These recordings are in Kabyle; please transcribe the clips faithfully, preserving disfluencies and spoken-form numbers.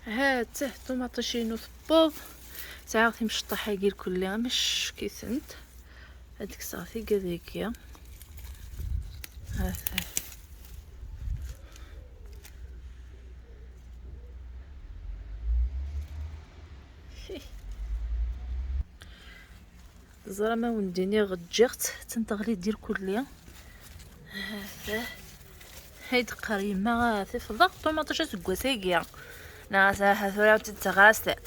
Tumṭic-inu tewweḍ. Sɛiɣ timceṭṭaḥ-agi irkelli, am ccek-itent. Ad kkseɣ tigad-agi. Ha-t-a. Teẓram, a wen-d-iniɣ, ǧǧiɣ-tt, attan teɣli-d irkelli. Ha-t-a. Ay d-teqqar yemma, tifḍeɣ ṭumaṭic aseggas-agi. Neɣ ahat tura ur tt-id-ttaɣ ara s tiṭ.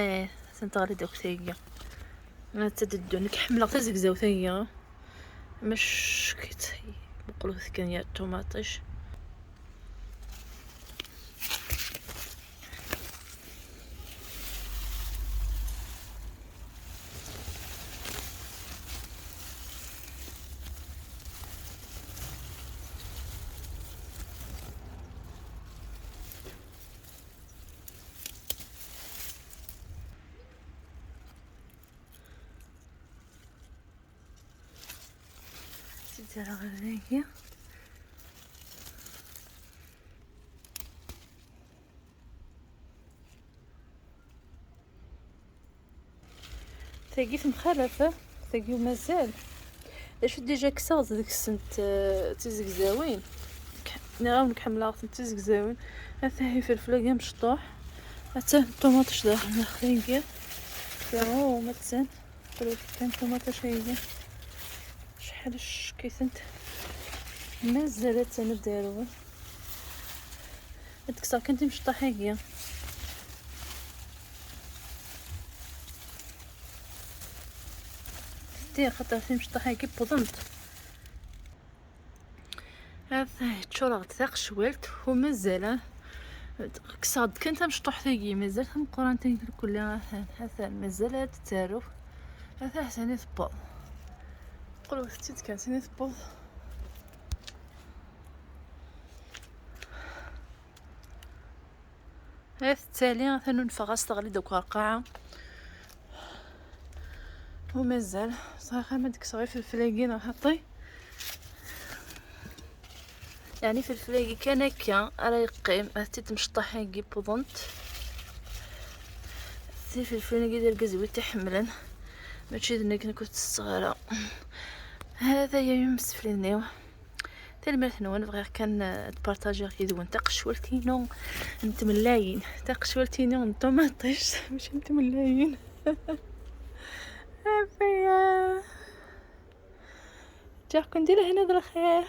Eh, attan teɣli-d akk tagi. Ad tt-id-ddun. Nekk ḥemmleɣ tazegzawt-agi. Mackit meqqret kan ya ṭumaṭic. Tt-id-rreɣ ɣer dagi. Tagi temxalaf, tagi mazal. D acu, dija kkseɣ deg-sent, eh, tizegzawin. Nniɣ-awen ḥemmleɣ-tent tizegzawin. Ata ifelfel-agi amecṭuḥ. Ata ṭumaṭic daxel, daxel-agi. Yaw, ma ttan. Qqlet kan ṭumaṭic-agi. Acḥal ccek-itent. Mazal attan ad d-arwen. Ad kkseɣ kan timceṭṭaḥ-agi. Teddi, xaṭer timceṭṭaḥ-agi wwḍent. Ata ččureɣ-d taqecwalt, u mazal, ah, kkseɣ-d kan tamecṭuḥt-agi, mazal tameqqrant-agi irkelli, atan, atan, mazal ad d-tarew. Ata, atan i tewweḍ. Qrut-tt-id kan, atan i tewweḍ. Ay tettali, atan unfeɣ-as teɣli-d akk ɣer lqaɛa. U mazal, ẓriɣ ama ad kkseɣ ifelfel-agi neɣ xaṭi. Yeɛni ifelfel-agi kan akka ara yeqqim, ati timceṭṭaḥ-agi wwḍent. Tifelfel-agi d argaz wi tt-iḥemmlen, mačči d nekk, nekk ur tt-tetteɣ ara. Hada ya imseflin-iw. Tanemmirt-nwen, bɣiɣ kan, eh, ad partajiɣ yid-wen taqecwalt-inu n tmellayin, taqecwalt-inu n ṭumaṭic, mačči n tmellayin. Afaya. Ǧǧiɣ-ken di lehna d lxir.